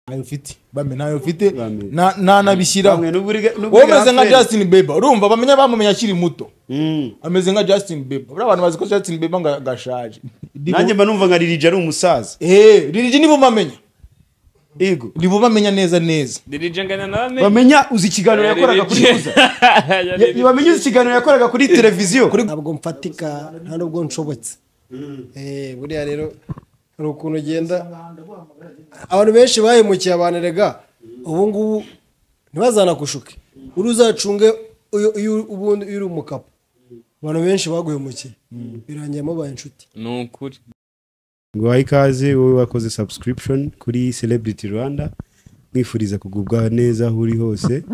Ntayo ufite bame, ntayo ufite. Bame. Nanabishyiraho. Bamwe n'uburi Wowe umeze nka Justin Bieber, urumva bamenya bamumenya akiri muto. Ameze nka Justin Bieber. Buriya abantu bazi ko Justin Bieber ngo gashaje. Nanjye mba numva nka Lil G ari umusaza. Eh, Lil G nibo bamenya. Yego. Nibo bamenya neza neza. Lil G ngana nawe. Bamenya uzi ikiganiro yakoraga kuri Kuza. Bamenya uzi ikiganiro yakoraga kuri televiziyo. Ntabwo mfatika, nta nubwo nshobotse. Buriya rero hari ukuntu ugenda, abantu benshi bahemukiye abantu. Rega ubu ngubu ntibazanakushuke, uri uzacunge iyo ubundi iyo uri umukapa, abantu benshi baguhemukiye birangiye mubaye inshuti. Ni ukuri. Nguhaye ikaze wowe wakoze subscription kuri Celebrity Rwanda, mwifuriza kugubwa neza aho uri hose.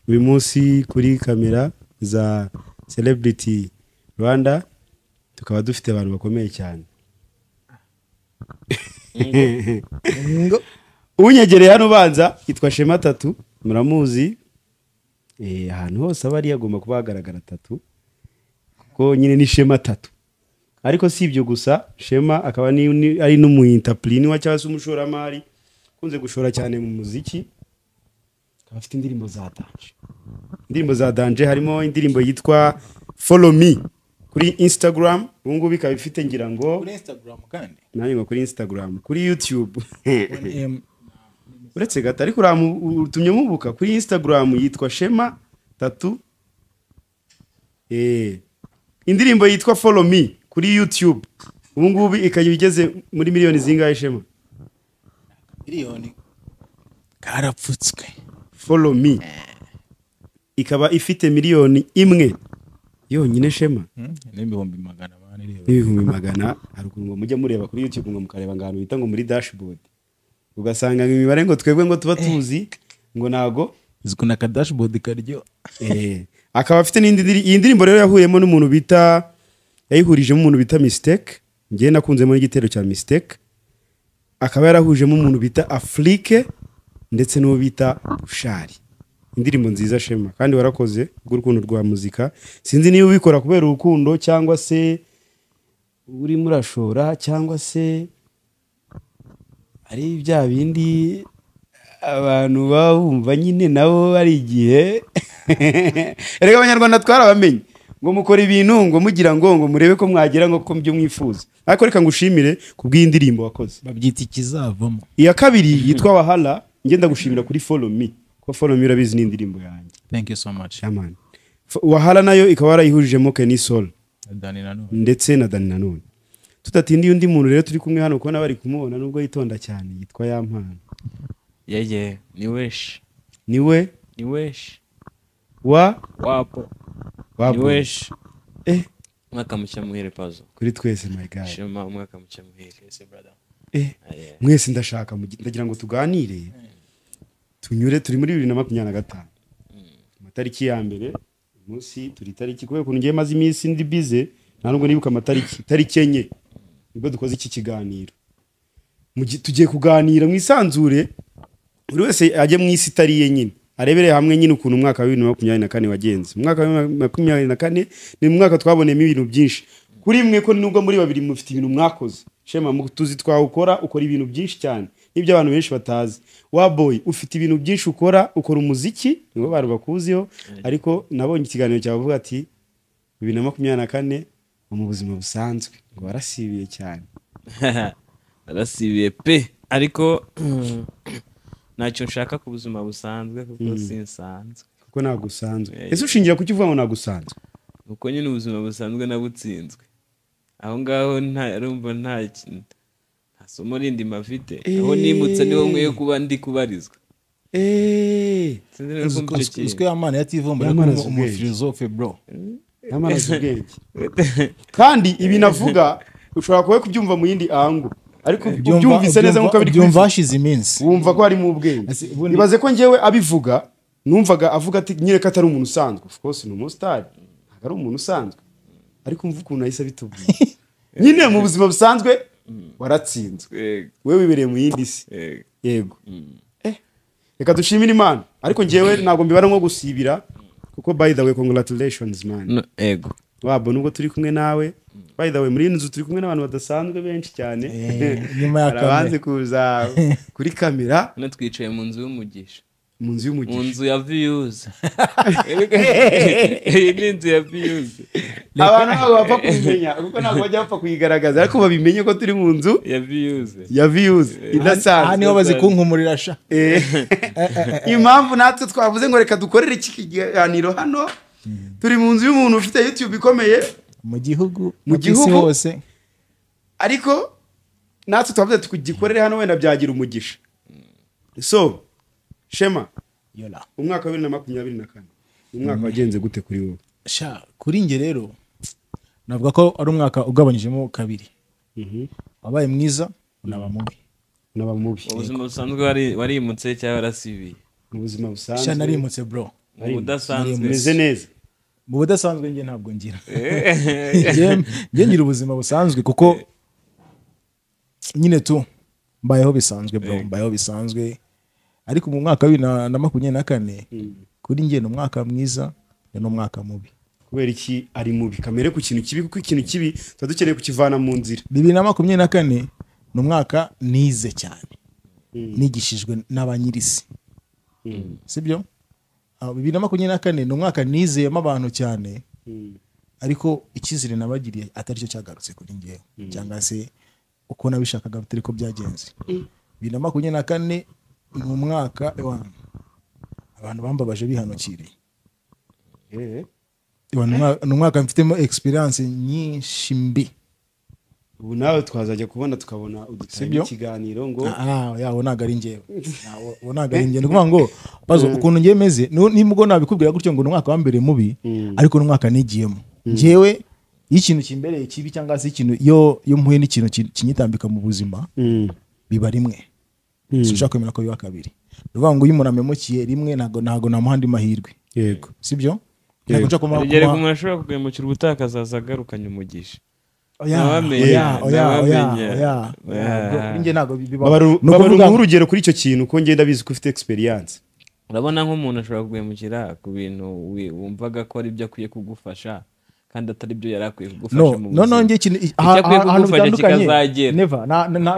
Uyu munsi kuri kamera za Celebrity Rwanda tukaba dufite abantu bakomeye cyane. Ngo Unyegereye hano ubanza yitwa Shema Tatu, muramuzi. Ahantu hose aba ari agomba kuba hagaragara tatu, kuko nyine ni Shema Tatu. Ariko si ibyo gusa, Shema akaba ari n'umu entrepreneur cyangwa se umushoramari ukunze gushora cyane mu muziki, akaba afite indirimbo za danger. Indirimbo za danger harimo indirimbo yitwa Follow Me kuri Instagram, ubu ngubu ikaba ifite ngira ngo Kuri Instagram kandi? Nanjye ngo kuri Instagram, kuri YouTube. Uretse gato ariko utumye mubuka kuri Instagram yitwa Shema Tatu. Indirimbo yitwa Follow Me kuri YouTube ubu ngubu ikaba igeze muri miliyoni zingahe, Shema? Miliyoni karapfutswe. Follow Me ikaba ifite 1 miliyoni yonyine, Shema. N'ibihumbi 400 reba. N'ibihumbi magana. Hari ukuntu ngo mujya mureba kuri YouTube ngo mukareba ngo ahantu bita ngo muri dashboard, ugasanga ngo imibare ngo twebwe ngo tuba tuzi ngo ntago. Uzi ukuntu aka dashboard karyo. Akaba afite n'indi iyi ndirimbo rero yahuriyemo n'umuntu bita, yayihurijemo umuntu bita Mistake. Njyewe nakunzemo n'igitero cya Mistake. Akaba yarahujemo umuntu bita Afrique ndetse n'uwo bita Bushari. Indirimbo nziza, Shema, kandi warakoze bw'urukundo rwa muzika. Sinzi niba ubikora kubera urukundo cyangwa se urimo urashora cyangwa se ari bya bindi abantu baba bumva nyine nabo ari igihe. Erega Abanyarwanda twarabamenye, ngo mukora ibintu ngo mugira ngo murebe ko mwagera ngo ko byo mwifuza. Ariko reka ngushimire ku bw'iyi ndirimbo wakoze. Babyita ikizavamo. Iya kabiri yitwa Wahala. Ngenda gushimira kuri Follow Me, kuko Follow Me urabizi ni indirimbo yanjye. Thank you so much. Yeah, man. Wahala nayo ikaba warayihujijemo Kenny Sol Dani Nanone. Ndetse na Dani Nanone. Tudatindiye, undi muntu rero turi kumwe hano, kubona bari kumubona nubwo yitonda cyane, yitwa Yampano. Yeye ni wesh. Niwe Ni wesh. Wa Wapo. Wa Ni wesh. Umwaka mushya muhire, Pazo. Kuri twese, my guy. Shema, umwaka mushya muhire. Aye. Mwese ndashaka ndagira ngo tuganire, tunyure, turi muri 2025, amatariki ya mbere. Umunsi turi tariki, kubera ukuntu ngiye maze iminsi ndi bize nta nubwo nibuka amatariki, tariki 4 nibwo dukoze iki kiganiro. Tugiye kuganira mu isanzure, buri wese ajye mu isi itari ye nyine, arebere hamwe nyine ukuntu umwaka wa 2024 wagenze. Umwaka wa 2024 ni umwaka twaboneyemo ibintu byinshi kuri mwe, ko nubwo muri babiri mufite ibintu mwakoze. Shema, mu tuzi twawukora, ukora ibintu byinshi cyane n'ibyo abantu benshi batazi. Wa boy, ufite ibintu byinshi ukora, ukora umuziki nibo bantu bakuziho, ariko nabonye ikiganiro cyawe uvuga ati 2024 mu buzima busanzwe ngo warasibiye cyane. Narasibiye pe, ariko ntacyo nshaka ku buzima busanzwe kuko sinsanzwe. Kuko ntabwo usanzwe. Ese ushingira kuki uvuga ngo ntabwo usanzwe? Kuko nyine ubuzima busanzwe nabutsinzwe aho ngaho, nta rumva nta somo rindi mafite. Aho nimutse niho nkwiye kuba ndi kubarizwa. Sinzi niba kumva icyo kintu. Uziko Yamana yativumbura Yamana ko azi ubwenge. umufilozofe, bro. Yamana azi ubwenge, kandi ibi navuga ushobora kuba kubyumva mu yindi angle, ariko ubyumvise neza nk'uko biri Byumva kubivuga, hashize iminsi. Wumva ko harimo ubwenge. Ese ubundi- Ibaze ko njyewe abivuga numvaga avuga ati nyine ko atari umuntu usanzwe. Of course ni umusitari, ntabwo ari umuntu usanzwe, ariko umva ukuntu ahise abitubwira nyine mu buzima busanzwe waratsinzwe. Yego, Wowe wibereye mu yindi si. Yego. Yego. Reka dushimire Imana, ariko njyewe ntabwo mbibara nko gusibira, kuko by the way, congratulations, man. No, yego. Wabo nubwo turi kumwe nawe. By the way, muri iyi nzu turi kumwe n'abantu badasanzwe benshi cyane. Nyuma ya Hari abanze kuza kuri kamera. Hano twicaye mu nzu y'umugisha. Mu nzu y'umugisha. Mu nzu ya views. Iyi ni inzu ya views. Abantu ntabwo bapfa kubimenya kuko ntabwo bajya bapfa kuyigaragaza, ariko babimenye ko turi mu nzu ya views. Ya views idasanzwe. Aha niho bazikunkumurira sha. Impamvu natwe twavuze ngo reka dukorere iki kiganiro hano, turi mu nzu y'umuntu ufite YouTube ikomeye mu gihugu, mu gihugu hose, ariko natwe twavuze tukugikorere hano wenda byagira umugisha. So Shema, yola, umwaka wa 2024 umwaka wagenze gute kuri wowe? Sha, kuri nge rero navuga ko ari umwaka ugabanyijemo kabiri. Wabaye mwiza unaba mubi. Unaba mubi. Ubuzima busanzwe warimutse cyangwa warasibiye? Mu buzima busanzwe. Sha narimutse bro. Mu budasanzwe. Meze neza. Mu budasanzwe nge ntabwo ngira. Nge ngira ubuzima busanzwe kuko nyine tu mbayeho bisanzwe bro, mbayeho bisanzwe. Ariko mu mwaka wa 2024 kuri nge ni umwaka mwiza n'umwaka mubi. Kubera iki ari mubi? Kamere ku kintu kibi, kuko ikintu kibi tuba dukeneye kukivana mu nzira. 2024 ni umwaka nize cyane. Nigishijwe n'abanyirisi. Sibyo? 2024 ni umwaka nizeyemo abantu cyane. Ariko icyizere nabagiriye atari cyo cyagarutse kuri ngewe, cyangwa se uko nabishakaga bitari ko byagenze. 2024 ni umwaka abantu bambabaje bihanukiriye. Ni umwaka mfitemo experience nyinshi mbi. Ubu nawe twazajya kubona tukabona udutse ikiganiro ngo yawo ntago ari ngewe. Uwo ntago ari ngewe. Ni ukuvuga ngo bazo ukuntu ngewe meze, nibwo nabikubwira gutyo ngo ni umwaka wa mbere mubi, ariko ni umwaka nigiyemo. Ngewe iyo ikintu kimbereye kibi cyangwa se ikintu iyo mpuye n'ikintu kinyitambika mu buzima, biba rimwe. Sinshaka kwemera ko biba kabiri. Ni ukuvuga ngo iyo umuntu amemukiye rimwe ntago namuha andi mahirwe. Yego. Sibyo? Urugero umuntu ashobora kugemukira ubutaka azaza agarukanye umugisha. Oya. Nge ntago bibaho. Babarura urugero kuri icyo kintu ko ngenda bizi ko ufite experience. Urabona nk'umuntu ashobora kugemukira ku bintu wumvaga ko ari ibyo akwiye kugufasha kandi atari byo yari akwiye kugufasha mu buzima. No nge ikintu ahantu bitandukanye. Never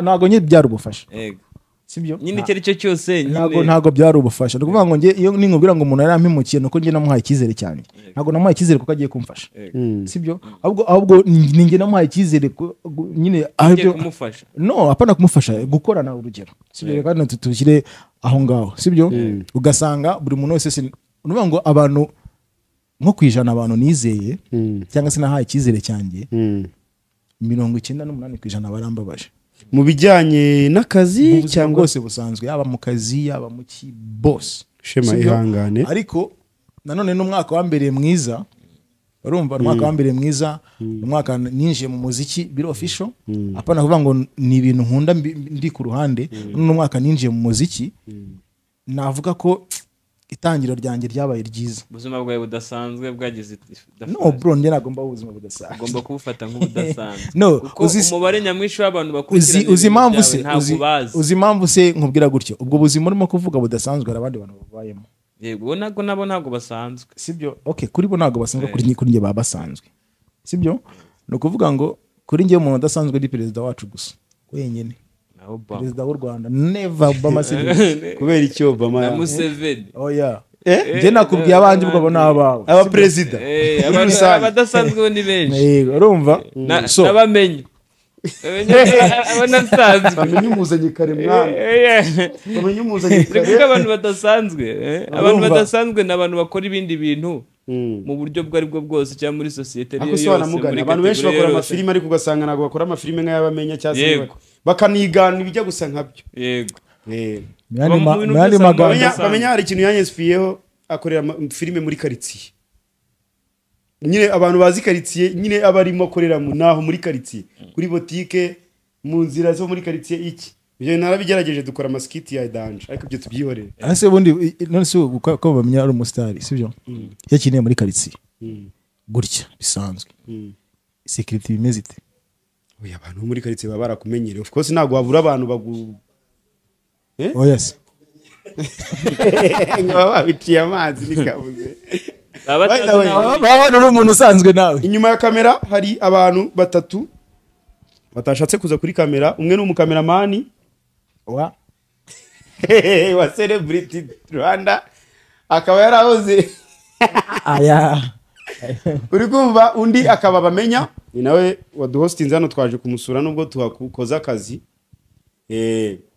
ntago nye byari ubufasha. Yego. Sibyo? Nyine icyo aricyo cyose ntago byari ubufasha. Ni ukuvuga ngo nge iyo ninkubwira ngo umuntu yarampemukiye nuko nge namuhaye icyizere cyane. Ntago namuhaye icyizere kuko agiye kumfasha. Sibyo? Ahubwo ni nge namuhaye icyizere nyine ahubwo kumufasha. No, apana kumufasha, gukorana urugero. Sibyo? Kandi tushyire aho ngaho. Sibyo? Ugasanga buri muntu wese nuvuga ngo abantu nko kwijana abantu nizeye cyangwa se nahaye icyizere cyanjye 98% barambabaje. Mu bijyanye n'akazi cyangwa bwose busanzwe, yaba mu kazi yaba mu ki boss. Shema ihangane. Ariko nanone n'umwaka wa mbere mwiza, urumva umwaka wa mbere mwiza, umwaka ninjiye mu muziki biro official, apana kuvuga ngo ni ibintu nkunda ndi ku ruhande, n'umwaka ninjiye mu muziki navuga ko itangiro ryanjye ryabaye ryiza. Ubuzima bwawe budasanzwe bwagize. No bro, njye nagomba ubuzima budasanzwe. Ugomba kubufata nk'ubudasanzwe. No, umubare nyamwinshi w'abantu bakurikirana uzi impamvu se uzi impamvu se nkubwira gutyo. Ubwo buzima urimo kuvuga budasanzwe hari abandi bantu babayemo. Yego, nako nabo ntago basanzwe. Sibyo? Okay, kuri bo ntago basanzwe, kuri njye baba basanzwe. Sibyo? Ni ukuvuga ngo kuri njye umuntu udasanzwe ni perezida wacu gusa wenyine. Perezida w'u Rwanda never Obama se. Kubera icyo Obama na Museveni. Oya. Nje nakubwiye abandi ubwo nabawe. Aba president. Abadasanzwe ni benshi. Urumva? Nabamenye. Abanasanzwe. Bamenye umuzanye kare mwana. Bamenye umuzanye kare. Kuko abantu badasanzwe, abantu badasanzwe n'abantu bakora ibindi bintu mu buryo bwo aribwo bwose cyangwa muri societe ariyo yose. Abantu benshi bakora amafilime ariko ugasanga ntabwo bakora amafilime nk'ayabamenya cyangwa bakanigana ibijya gusa nkabyo. Yego. Bamenya hari ikintu yanyespiyeho, akorera filime muri quartier. Nyine abantu bazi quartier, nyine abarimo akorera mu naho muri quartier, kuri boutique, mu nzira zo muri quartier iki. Ibyo narabigerageje dukora amaskiti ya danger, ariko ibyo tubyihorere. Ase bundi none se uko bamenya ari umustar, sibyo? Yakiniye muri quartier. Gutya bisanzwe. Security bimeze ite? Oya, abantu muri quartier baba barakumenyereye. Of course ntago wabura abantu bagu Oh yes. Ngaba babiciye amazi nikabuze. Baba uri umuntu usanzwe nawe. Inyuma ya kamera hari abantu batatu batashatse kuza kuri kamera. Umwe ni umukameramani wa Celebrity Rwanda, akaba yarahoze aya uri kumva, undi akaba bamenya ni nawe waduhostinze hano, twaje kumusura nubwo tuhakoza akazi.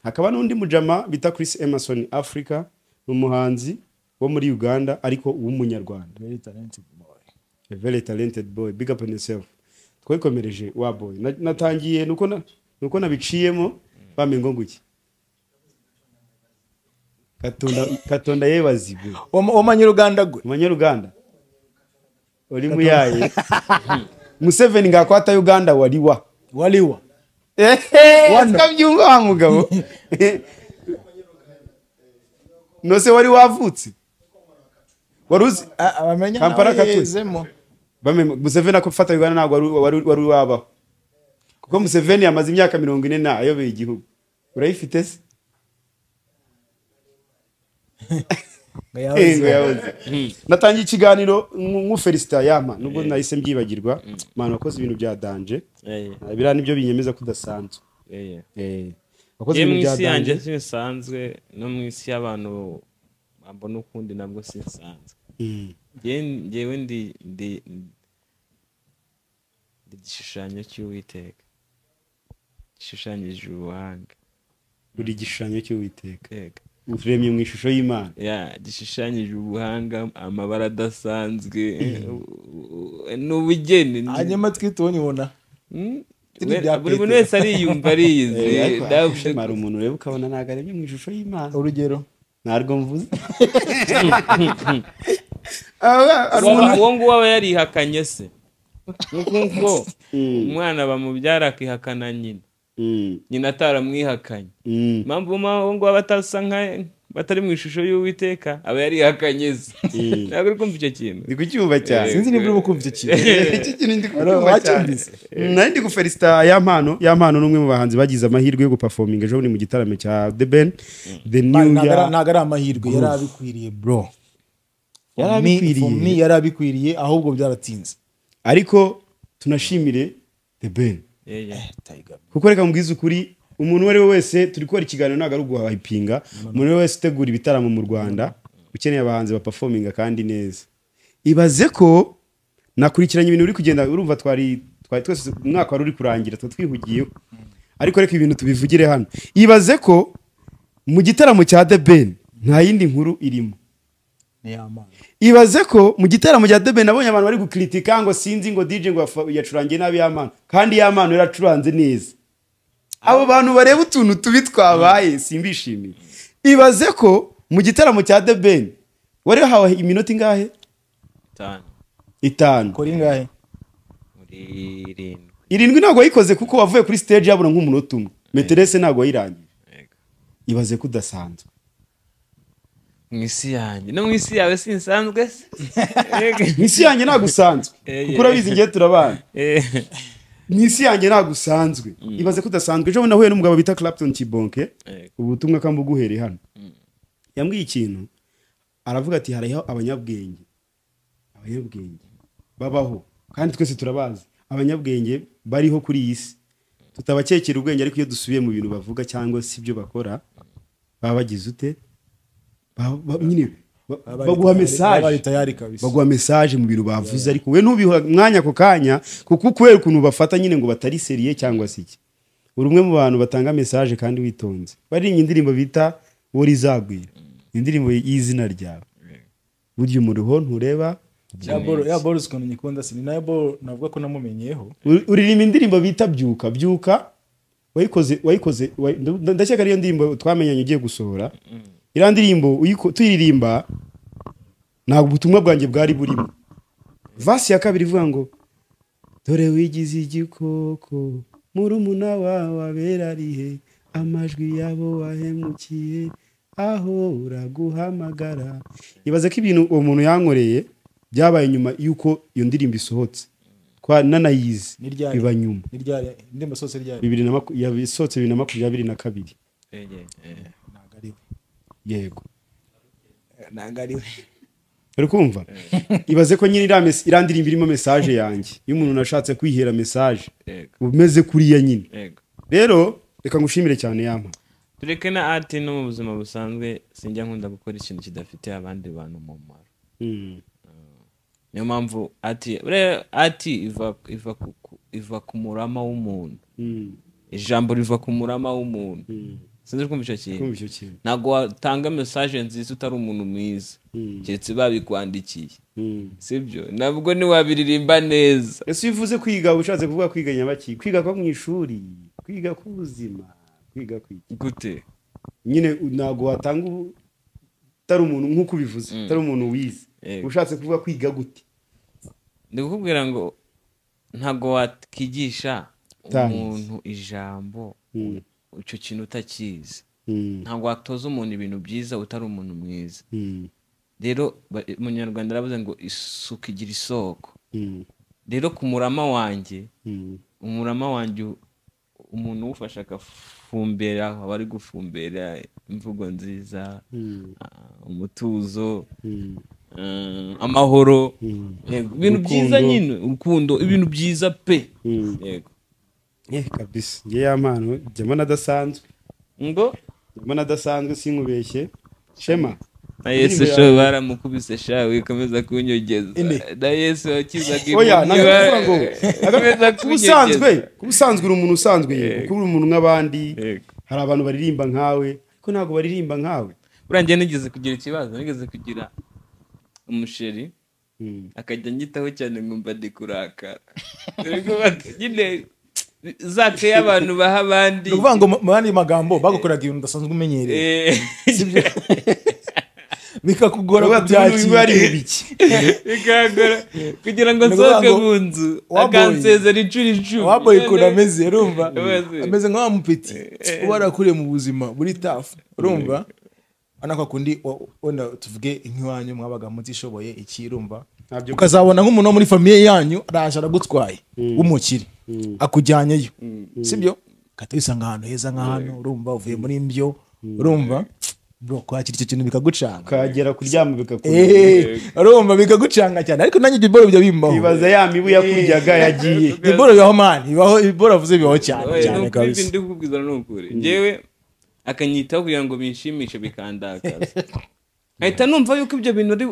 Hakaba n'undi mujama bita Chris Emerson Africa, umuhanzi wo muri Uganda ariko w'umunyarwanda. Very talented boy. A very talented boy, big up on yourself. Twikomereje wa boy. Natangiye nuko nabiciyemo bamengo nguki. Katonda yebazigwe. Omanyaruganda gwe. Omanyaruganda. Uri muyaye. Museveni ngakwata Uganda waliwa. Waliwa. Wano. Wa mugabo. Nose wari wavutse. Waruzi abamenya Kampala katuzemo. Bame Museveni akofata Uganda ntabwo wari wabaho. Kuko Museveni amaze imyaka 40 na ayobeye igihugu. Urayifite se? Yahoze. Natangiye ikiganiro nku Felicita Yama nubwo nahise mbyibagirwa. Mwana wakoze ibintu bya danger. Biriya nibyo binyemeza kudasanzwe. Wakoze ibintu bya danger. Sinsanzwe no mu isi y'abantu mbona ukundi nabwo sinsanzwe. Ngewe ndi igishushanyo cy'Uwiteka. Gishushanyije ubuhanga. Uri igishushanyo cy'Uwiteka. Uremye mu ishusho y'Imana. Gishushanyije ubuhanga, amabara adasanzwe, n'ubugeni. Hanyuma twitubonye ubona. Buri muntu wese ariyumva ariyizi. Mara umuntu ureba ukabona ntabwo aremye mu ishusho y'Imana. Urugero ntarwo mvuze. Uwo nguwo aba yarihakanye se. Nkuko umwana bamubyara akihakana nyina. Nyina ataramwihakanye. Impamvu uwo nguwo batasa nka batari mu ishusho y'Uwiteka aba yarihakanye se. Ntabwo uri kumva icyo kintu. Ndi kucyumva cyane. Sinzi niba uri kumva icyo kintu. Iki kintu ndi kucyumva cyane. Nari ndi gufelicita Yampano. Yampano ni umwe mu bahanzi bagize amahirwe yo guperforminga ejo mu gitaramo cya The Ben. The New Year. Ntabwo ari amahirwe, yarabikwiriye bro. Yarabikwiriye. Yarabikwiriye ahubwo byaratinze. Ariko tunashimire The Ben. Kuko reka mbwize ukuri, umuntu uwo ari we wese turi gukora ikiganiro ntabwo ari uguhypinga, umuntu wese utegura ibitaramo mu Rwanda ukeneye abahanzi baperforminga kandi neza. Ibaze ko nakurikiranye ibintu uri kugenda urumva twari twese umwaka wari uri kurangira twihugiyeho. Ariko reka ibintu tubivugire hano. Ibaze ko mu gitaramo cya The Ben nta yindi nkuru irimo. Ibaze ko mu gitaramo cya The Ben nabonye abantu bari gukritika ngo sinzi ngo DJ ngo yacurangiye nabi Yampano, kandi Yampano yaracuranze neza. Abo bantu bareba utuntu tubi twabaye simbishimiye. Ibaze ko mu gitaramo cya The Ben wari hawe iminota ingahe? 5. Kuri ingahe? Muri 7. 7 ntabwo wayikoze kuko wavuye kuri stage yabura nk'umunota umwe. Meterese ntabwo wayirangiye. Ibaze ko udasanzwe. Mu isi yanjye no mu isi yawe sinsanzwe se. Mu isi yanjye ntabwo usanzwe kuko urabizi ngiye turabana. Mu isi yanjye ntabwo usanzwe. Ibaze ko udasanzwe. Ejo nahuye n'umugabo bita Clapton Kibonke, ubutumwa kambuguhere hano. Yambwiye ikintu aravuga ati hariho abanyabwenge. Abanyabwenge babaho kandi twese turabazi. Abanyabwenge bariho kuri iyi si. Tutabakekera ubwenge ariko iyo dusubiye mu bintu bavuga cyangwa si ibyo bakora baba bagize ute? Baguha message, baguha message mu bintu bavuze ariko we ntubiha umwanya ako kanya kuko kubera ukuntu bafata nyine ngo batari seriye cyangwa se iki. Uri umwe mu bantu batanga message kandi witonze. Bari indirimbo bita wori izagwira, indirimbo y'izina ryawe. Burya umuruho ntureba ya Boris ukuntu nyikunda si nayo Boro navuga ko namumenyeho. Uririmba indirimbo bita byuka byuka wayikoze ndakeka ariyo ndirimbo twamenyanye ugiye gusohora. Iriya ndirimbo tuyiririmba ntabwo ubutumwa bwanjye bwari burimo. Vasi ya kabiri ivuga ngo dore wigize igikoko murumuna wawe abera arihe, amajwi yabo wahemukiye aho uraguhamagara. Ibaze ko ibintu uwo muntu yankoreye byabaye nyuma yuko iyo ndirimbo isohotse. Kwa nanayizi biba nyuma. Indirimbo isohotse ryari? 2022. Yego. Ntabwo ari we. Uri kumva? Ibaze ko nyine iriya ndirimbo irimo message yanjye. Iyo umuntu nashatse kwihera message umeze kuriya nyine. Rero reka ngushimire cyane yampa. Tureke na art no mu buzima busanzwe sinjya nkunda gukora ikintu kidafite abandi bantu umumaro. Niyo mpamvu ati iva ku murama w'umuntu. Ijambo riva ku murama w'umuntu. Sinzi kumva icyo kintu. Ntabwo watanga message nziza utari umuntu mwiza. Keretse babikwandikiye. Sibyo? Nabwo ntiwabiririmba neza. Ese uvuze kwiga ushatse kuvuga kwiga nyabaki? Kwiga ko mu ishuri, kwiga ku buzima, kwiga kwiki. Gute? Nyine ntabwo watanga utari umuntu nk'uko ubivuze, utari umuntu wize. Ushatse kuvuga kwiga gute? Ndikubwira ngo ntabwo wakigisha umuntu ijambo icyo kintu utakizi. Ntabwo watoza umuntu ibintu byiza utari umuntu mwiza. Rero umunyarwanda aravuze ngo isuku igira isoko. Rero ku murama wanjye, umurama wanjye umuntu ufasha akafumbera, aba ari gufumbera imvugo nziza, umutuzo, amahoro, ibintu byiza nyine, urukundo, ibintu byiza pe. Yego. Kabisa. Nge ya mpano jya nadasanzwe. Ngo jya nadasanzwe sinkubeshye. Shema. Na Yesu sho baramukubise sha wikomeza kunyogeza. Na Yesu wakizaga. Oya nakuvuga ngo ubusanzwe, ubusanzwe uri umuntu usanzwe, kuko uri umuntu nk'abandi. Hari abantu baririmba nkawe, ariko ntago baririmba nkawe. Urangiye nigeze kugira ikibazo, nigeze kugira umusheri akajya ngitaho cyane ngumva ndi kurakara. Nyine zake y'abantu baha abandi. Ni ukuvuga ngo mu yandi magambo bagukoraga ibintu udasanzwe umenyereye. Sibyo? Bikakugora kubyakira. Bikagora kugira ngo nsohoke mu nzu akansezera inshuro icumi. Waboye ukuntu ameze, urumva? Ameze nka wa mupeti uba warakuriye mu buzima buri tafu, urumva? Anako kundi wenda tuvuge nk'iwanyu mwabaga mutishoboye iki, urumva? Ukazabona nk'umuntu wo muri famille yanyu araje aragutwaye w'umukire akujyanyeyo, sibyo? Ukahita ahantu heza nka hano, urumva uvuye muri mbyo, urumva? Bro, kwakira icyo kintu bikagucanga. Ukagera kuryama bikakunanira. Urumva bikagucanga cyane, ariko nanjye ibiboro bijya bimbaho. Ibaza ya mibu yakuryaga yagiye. Ibiboro bibaho man, bibaho, ibiboro avuze bibaho cyane cyane kabisa. Ndi kukubwiza n'ukuri. Njyewe akanyitaho kugira ngo binshimishe bikandakaza. Ahita numva yuko ibyo bintu ari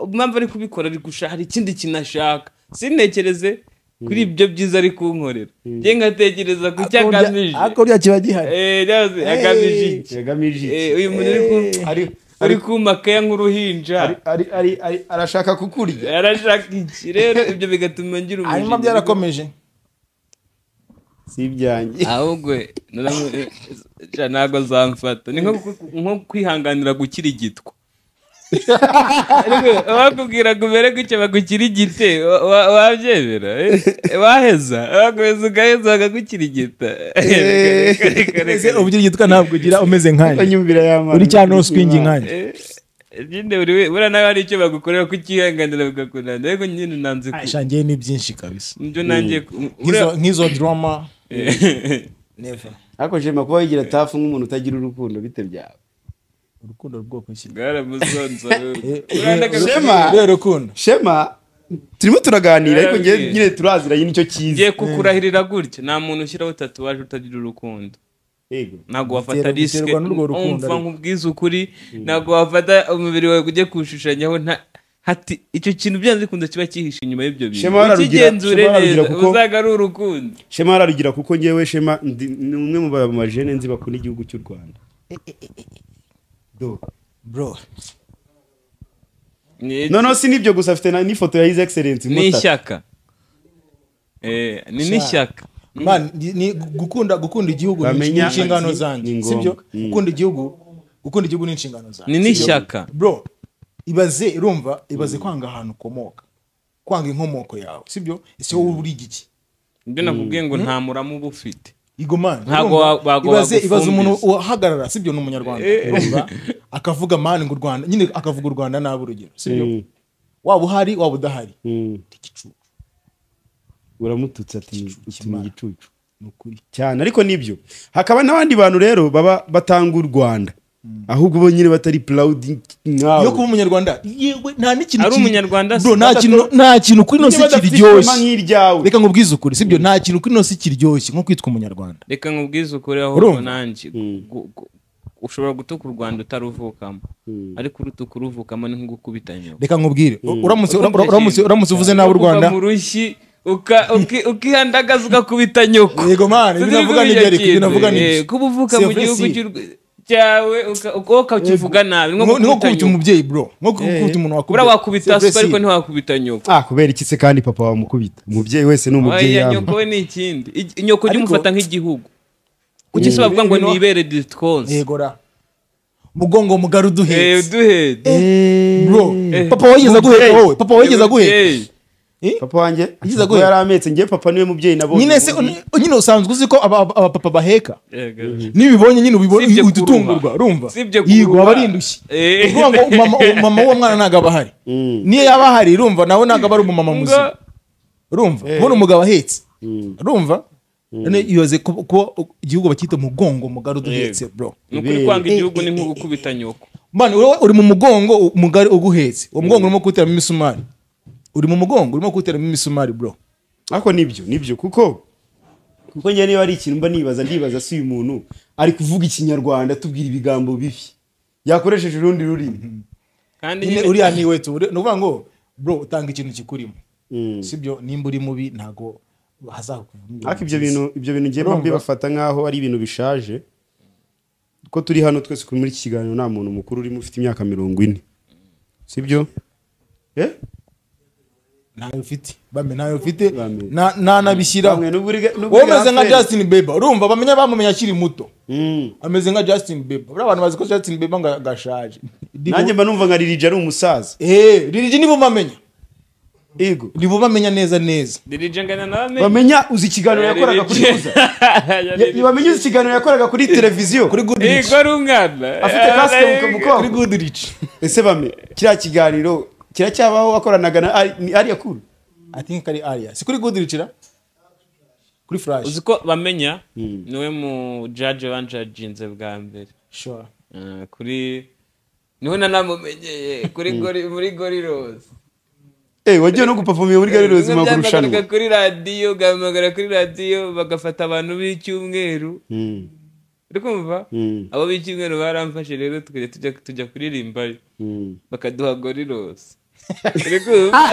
impamvu ari kubikora ari gusha hari ikindi kinashaka. Sintekereze kuri ibyo byiza ari kunkorera. Nge ngatekereza ku cyagamije. Ako rya kiba gihari. Agamije iki? Agamije iki? Uyu muntu ari kumakaya nk'uruhinja. Ari arashaka kukurya. Arashaka iki? Rero ibyo bigatuma ngira umujinya. Hanyuma byarakomeje. Si ibyanjye. Ahubwo ntabwo zamfata. Ni nko kwihanganira gukirigitwa. Bakubwira ngo ubere gutya bagukirigite, wabyemera? Waheza bakomeza ugaheza bakagukirigita. Ese ubukirigitwa ntabwo ugira umeze nkanjye, uri cyane uswingi nkanjye nyine buriya nawe hari icyo bagukorera kukihanganira bikakunanira, ariko nyine nanze ku shangiye ni byinshi kabisa. Nibyo nanjye nk'izo drama never. Ariko Shema kuba wigira tafu nk'umuntu utagira urukundo bite byawe? Urukundo rw'ubwoko ki? Bwaramusonza. Shema urukundo. Shema turimo turaganira ariko nyine turaziranye nicyo cyiza. Ngiye kukurahirira gutya nta muntu ushyiraho tatuwaje utagira urukundo. Yego. Ntabwo wafata risk umva nkubwiza ukuri, ntabwo wafata umubiri wawe ujye kuwushushanyaho hati icyo kintu byanze bikunze kiba cyihishe inyuma y'ibyo bintu. Ukigenzure neza uzaga ari urukundo. Shema ararugira kuko ngewe Shema ni umwe mu bajene nzi bakunda igihugu cy'u Rwanda. Do bro. No si nibyo gusa afite n'ifoto ya His Excellency Mutara. Ni ishyaka. Ni n'ishyaka. Man, ni gukunda igihugu ni inshingano zanjye, sibyo? Gukunda igihugu ni inshingano zanjye. Ni n'ishyaka. Bro, ibaze urumva, ibaze kwanga ahantu ukomoka. Kwanga inkomoko yawe, sibyo? Ese wowe uri igiki? Nibyo nakubwiye ngo nta murama uba ufite. Igomana. Ntago ibaze umuntu uhagarara, sibyo, ni umunyarwanda. Urumva akavuga man ngo Rwanda, nyine akavuga u Rwanda nabi urugero, sibyo? Waba uhari waba udahari. Igicucu. Uramututse ati ni igicucu. Nukuri cyane, ariko nibyo. Hakaba n'abandi bantu rero baba batanga u Rwanda. Ahubwo bo nyine batari proud nkawe yo kuba umunyarwanda. Yewe nta n'ikintu Ari umunyarwanda bro, nta kintu kuri ino si kiryoshye. Reka nkubwize ukuri, sibyo? Nta kintu kuri ino si kiryoshye nko kwitwa umunyarwanda. Reka nkubwize ukuri aho nanjye ushobora gutuka u Rwanda utaruvukamo, ariko urutuka uruvukamo ni nko gukubita nyoko. Reka nkubwire, uramutse uvuze nabi u Rwanda mu rushyi ukihandagaza ugakubita nyoko. Yego man, ibyo navuga ni byari ibyo navuga ni kuba uvuka mu gihugu cyawe ukakivuga nabi nko gukubita umubyeyi bro, nko gukubita umuntu wakubita. Ura wakubita so ariko ntiwakubita nyoko. Kubera iki se kandi papa wamukubita? Umubyeyi wese ni umubyeyi yawe. Nyoko we ni ikindi. Nyoko ujye umufata nk'igihugu. Kuki se bavuga ngo nibere ditkonse? Yego ra. Mugongo mugari uduhetse. Uduhetse. Bro, papa wigeze guheka wowe? Papa wigeze guheka? Papa wanjye yarametse, ngiye papa niwe mubyeyi nabonye. Nyine se nyine usanzwe uzi ko aba papa baheka. Nibibonye nyine ubibonye udutungurwa, urumva? Yego abarindushye. Uvuga ngo mama w'uwo mwana ntago aba ahari. Niyo yaba ahari urumva nawe ntago aba ari umumama muzima. Urumva? Ubona umugabo ahetse. Urumva? None ibaze ko igihugu bakita mugongo mugari uduhetse bro. Nukuri kwanga igihugu ni nko gukubita nyoko. Man, uri mu mugongo mugari uguhetse. Uwo mugongo urimo kuteramo imisumari. Uri mu mugongo urimo kuteramo imisumari bro. Ariko nibyo kuko njye niba ari ikintu mba nibaza ndibaza si uyu muntu ari kuvuga ikinyarwanda tubwira ibigambo bibi yakoresheje urundi rurimi. Kandi nyine uriya ni wetu nuvuga ngo bro utanga ikintu kikurimo. Sibyo, nimba uri mubi ntago hazakuvuga. Ariko ibyo bintu ngiye mbibafata nkaho ari ibintu bishaje. Ko turi hano twese kuri muri iki kiganiro nta muntu mukuru urimo ufite imyaka 40. Sibyo? Ntayo ufite. Bame ntayo ufite. Na nabishyira. Wowe umeze nka Justin Bieber. Urumva bamenya bamumenya akiri muto. Ameze nka Justin Bieber. Buriya abantu bazi ko Justin Bieber gashaje. Nanjye mba numva nka Lil G ari umusaza. Lil G nibo bamenya. Ego. Nibo bamenya neza neza. Lil G ngana na bamenya uzi ikiganiro yakoraga kuri Kuza. Bamenya uzi ikiganiro yakoraga kuri televiziyo. Kuri Good Rich. Ego ari umwana. Afite kasike mu kuboko. Kuri Good Rich. Ese bame kiriya kiganiro kiracyabaho wakoranaga na Aria Cool? I think ari Aria. Si kuri Good Rich ra? Kuri Flash. Uzi ko bamenya niwe mu judge wanjudginze bwa mbere. Sure. Kuri niho nanamumenyeye kuri muri Goriros. Wagiye no guperforminga muri Goriros mu kurushanwa. Kuri radio, gamagara kuri radio bagafata abantu b'icyumweru. Uri kumva? Abo b'icyumweru baramfashe rero tukajya tujya kuririmbayo. Bakaduha Goriros. Uri kumva?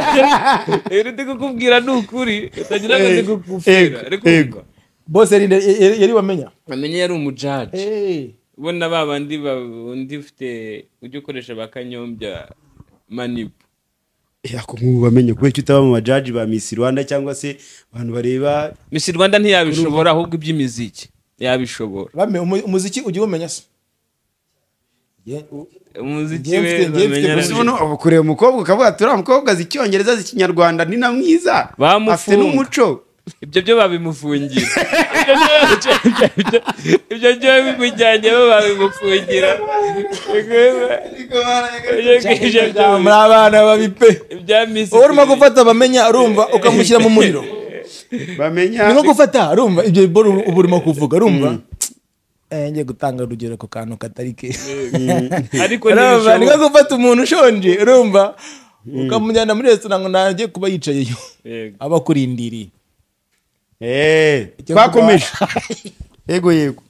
Rero ndi kukubwira ni ukuri, utagira ngo ndi kukufera. Uri kumva? Boss yari bamenya. Bamenya yari umujaji. Ubona babandi undi ufite ujye ukoresha bakanyombya manipu. Ako nkubu bamenye kubera icyo utaba mu bajaji ba Miss Rwanda cyangwa se abantu bareba Miss Rwanda ntiyabishobora ahubwo iby'imiziki yabishobora. Bame umuziki ujye umenya se. Umuziki we bamenya kureba umukobwa ukavuga ati uriya mukobwa azi icyongereza azi ikinyarwanda ni na mwiza afite n'umuco. Ibyo byo babimufungira. Ibyo byo bimujyanye bo babimufungira. Muri abana babipe. Urimo gufata bamenya urumva ukamushyira mu muriro. Bamenya. Ni nko gufata urumva ibyo ubu urimo kuvuga urumva. Ngiye gutanga urugero ku kantu katari keza. Ariko ni nko gufata umuntu ushonje urumva ukamujyana muri restaurant ngo nanjye kuba yicayeyo. Aba kurindiriye. Twakomeje. Yego yego.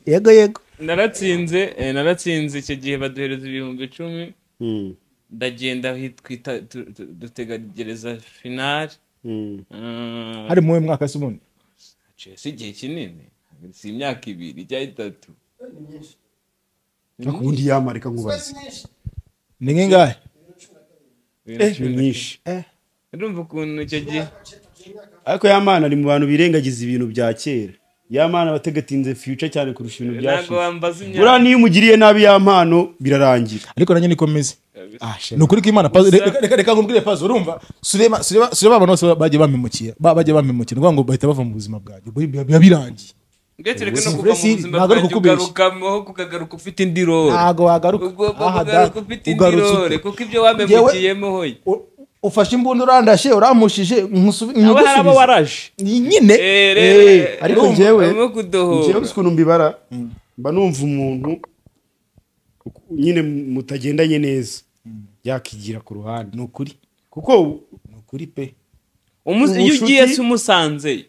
Yego yego. Naratsinze icyo gihe baduhereza 10,000. Ndagenda hitwita dutegereza finale. Hari mu mwaka se ubundi? Si igihe kinini. Si imyaka 2 cyangwa 3. Nakundi yamarika nkubaze. Ni ngingahe? Ni myinshi. Ndumva ukuntu icyo gihe ariko yamana ari mu bantu birengagiza ibintu bya kera. Yamana bategatinze future cyane kurusha ibintu byashize. Buriya niyo umugiriye nabi yampano birarangira. Ariko nanjye nikomeze. Ni ukuri ko Imana reka ngumbwire Pazo urumva Surema abantu bose bagiye bampemukiye. Bagiye bampemukira ngo bahita bava mu buzima bwanjye. Biba birangiye. Ndetse reka no kuva mu buzima bwanjye ugarukamo kukagaruka ufite indi role. Ntago wagaruka. Ugaruka ufite indi role kuko ibyo wamemukiyemo hoye. Ufashe imbunda urandashe uramushije nkusubiza abo waraje nyine. Ariko njyewe ukuntu mbibara mba numva umuntu nyine mutagendanye neza yakigira ku ruhande. Ni ukuri. Kuko ni ukuri pe. Iyo ugiye se umusanze.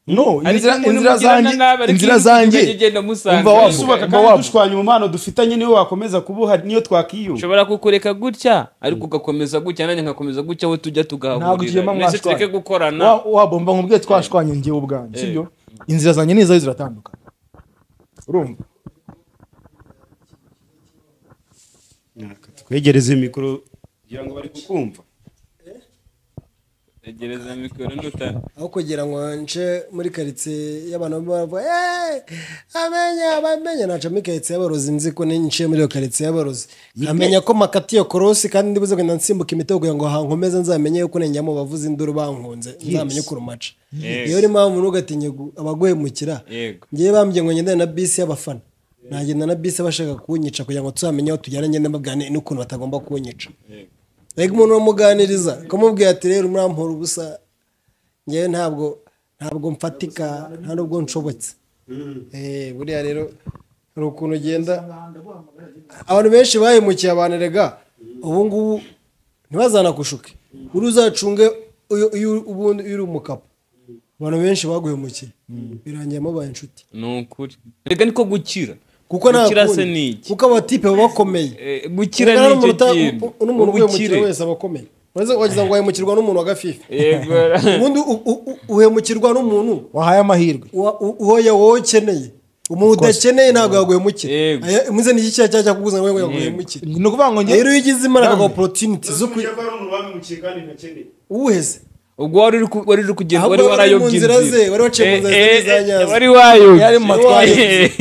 No, inzira zanjye, inzira zanjye. Umva wabubaka kandi dushwanya umubano dufitanye niwe wakomeza kubuha niyo twakiyunga. Ushobora kukureka gutya ariko ugakomeza gutya nanjye nkakomeza gutya aho tujya tugahurira. Nese tureke gukorana. Wabomba nkubwiye twashwanye ngiye ubwanjye, sibyo? Inzira zanjye nizo ziratandukana. Urumva? Twegereze mikoro kugira ngo bari kukumva. Egereza mikoro nduta. Aho kugira ngo nce muri quartier y'abantu bavuga amenya bamenya naca muri quartier y'abarozi nzi ko nce muri quartier y'abarozi. Amenya ko makatiyo korosi kandi ndibuze kugenda nsimbuka imitego kugira ngo hankomeze nzamenye yuko nenjyamo bavuze induru bankunze nzamenye ko rumaca. Iyo uri mpamvu ntugatinye abaguhemukira. Ngiye bambye ngo ngendane na bisi y'abafana. Nagenda na bisi bashaka kunyica kugira ngo tuzamenye aho tujyana ngende mbabwane n'ukuntu batagomba kunyica. Rega umuntu bamuganiriza kumubwira ati rero murampora ubusa ngewe ntabwo mfatika nta nubwo nshobotse. Buriya rero hari ukuntu ugenda abantu benshi bahemukiye abantu rega ubu ngubu ntibazanakushuke uri uzacunge iyo ubundi uri umukapa abantu benshi baguhemukiye birangiye mubaye inshuti. Ni ukuri rega niko gukira. Kuko nta kundi kuko abatipe bakomeye gukira ni icyo kintu n'umuntu uhemukira wese abakomeye wagize ngo wahemukirwa n'umuntu wa gafifi. Yego ubundi uhemukirwa n'umuntu wahaye amahirwe uhoya wowe ukeneye umuntu udakeneye ntabwo yaguhemukira. Muze ni iki cyaha kuguza ngo yaguhemukire. Ni ukuvuga ngo rero iyo ugize Imana akaguha opportunity zo uwuheze ubwo wari uri kugenda wari warayobye inzira ze wari waciye mu nzira za nyazo wari wayobye yari mu matwaye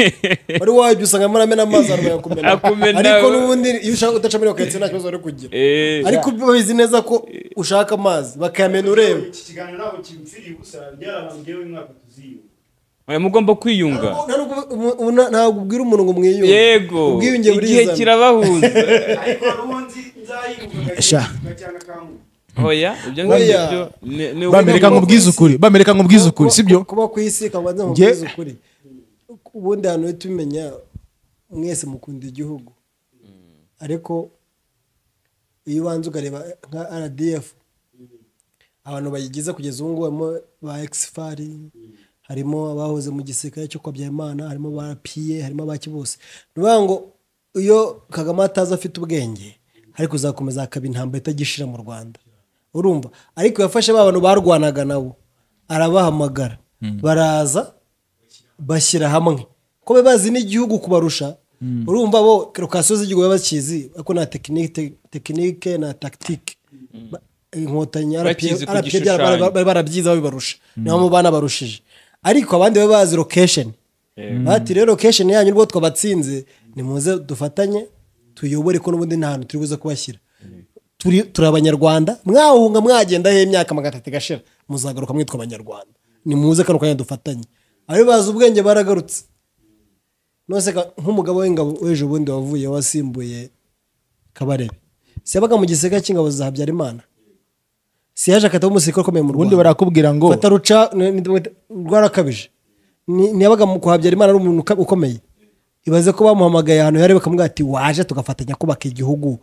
wari wayobye usanga muramena amazi arwaye kumena ariko n'ubundi iyo ushaka udaca muri oketse nta kibazo wari kugira ariko babizi neza ko ushaka amazi bakayamena ureba. Iki kiganiro ntabwo kimfiriye ubusa byarabantu ngewe mwaka tuziyo. Oya mugomba kwiyunga. Ntabwo ubwira umuntu ngo mwiyunge. Yego. Ubwiyunge igihe kirabahuza. Ariko ubundi nzayiyunga cyane kangu. Oya ibyo ngibyo bamereka nkubwiza ukuri bamereka nkubwiza ukuri sibyo kuba ku isi kabanza nkubwiza ukuri ubundi hano tumenya mwese mukunda igihugu ariko iyo ubanza ukareba nka RDF abantu bayigize kugeza ubu ngubu harimo ba exfari harimo abahoze mu gisirikare cyo kwa Habyarimana harimo ba PA harimo abaki bose nuvuga ngo iyo Kagame ataza afite ubwenge ariko uzakomeza akaba intambara itagishira mu Rwanda urumva ariko yafashe ba bantu barwanaga nabo arabahamagara baraza bashyira hamwe ko be bazi n'igihugu kubarusha urumva bo location z'igihugu bakizi ariko na technique na tactique inkotanyi RPF barabyiza babibarusha niho mu bana barushije ariko abandi be bazi location bati rero location yanyu rwo twabatsinze ni muze dufatanye tuyobore ko n'ubundi nta hantu turi buze kubashyira turi abanyarwanda mwahunga mwagenda he imyaka 300 igashira muzagaruka mwitwa abanyarwanda ni muze kano kanya dufatanye abe bazi ubwenge baragarutse nose nk'umugabo w'ingabo w'ejo bundi wavuye wasimbuye Kabarebe si yabaga mu gisirikare cy'ingabo za Habyarimana si yaje akata umusirikare ukomeye mu Rwanda ubundi barakubwira ngo fata ruca rwarakabije ni yabaga mu kwa Habyarimana ari umuntu ukomeye ibaze ko bamuhamagaye ahantu yari bakamubwira ati waje tugafatanya kubaka igihugu